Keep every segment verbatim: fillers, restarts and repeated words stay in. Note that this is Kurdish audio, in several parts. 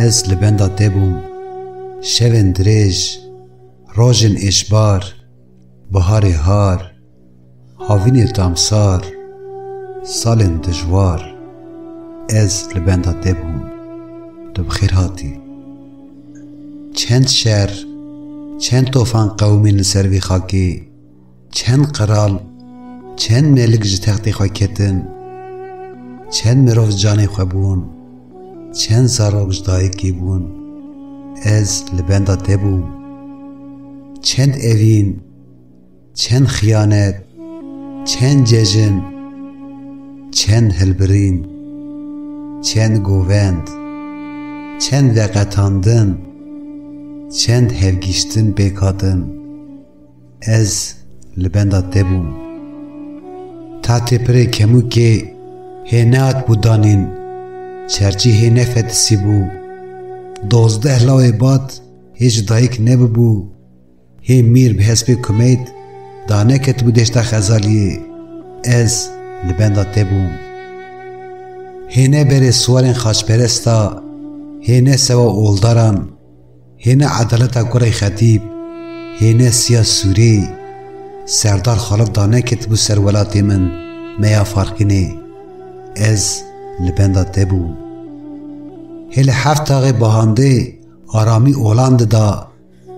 Ez li benda te bûm. Şevên dirêj, rojên êşbar, biharê har, havînê tamsar, salên dijwar. Ez li benda te bûm. Tu bi xêr hatî. Çend şer, çend tofan qewimîn li ser vî xakê. Çend qral, çend melik ji textê xwe ketin, çend mirov ji canê xwe bûn, çend zarok ji dayikê bûn, ez li benda te bûm. Çend evîn, çend xiyanet, çend cejin, çend hilbirîn, çend govend, çend veqetandin, çend hevgiştin pêk hatin. Ez li benda te bûm. Tatê pirê kemûkê hê nehat bû danîn, çerçî hê nefetisî bû. Dozdeh lawê bad hê ji dayik nebibû. Hê mîr bi hespê kumeyt daneketibû deşta Xezaliyê. Ez li benda te bûm. Hê ne berê siwarên xaçperesta, hê ne sewa oldaran, hê ne edaleta kurê xetîb, hê ne siya sûrê, Serdar Xalid daneketibû ser welatê min, meya Farqînê. Ez li benda te bûm. Hê li heft taxê bahandê aramî olan dida,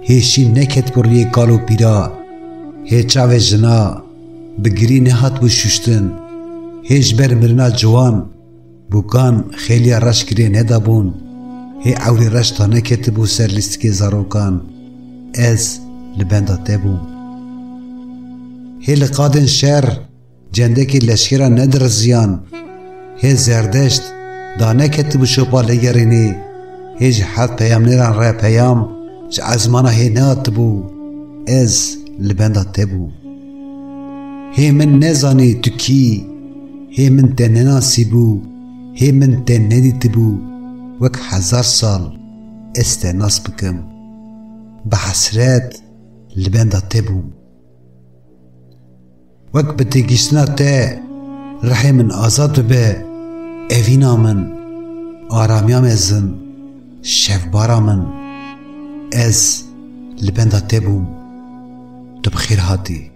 hê şîn neketibû rûyê kal û pîra, hê çavê jina bi girî nehatibû şuştin, hê ji ber mirina ciwan bûkan xêliya reş girê nedabûn, hê ewrê reş daneketibû ser lîstikê zarokan. Ez li benda te bûm. Hê li qadên şer cendekê leşkera nediriziyan, hê Zerdeşt daneketibû şopa lêgerînê, hê ji heft peyamnêran re peyam ji ezmana hê nehatibû. Ez li benda te bûm. Hê min nezanî tu kî, hê min te nenasîbû, hê min te nedîtibû, wek hezar sal ez te nas bikim. Bi hesret li benda te bûm. Wek bi têgihiştina te rihê min azad bibe, evîna min, aramiya mezin, şevbara min. Ez li benda te bûm. Tu bi xêr hatî.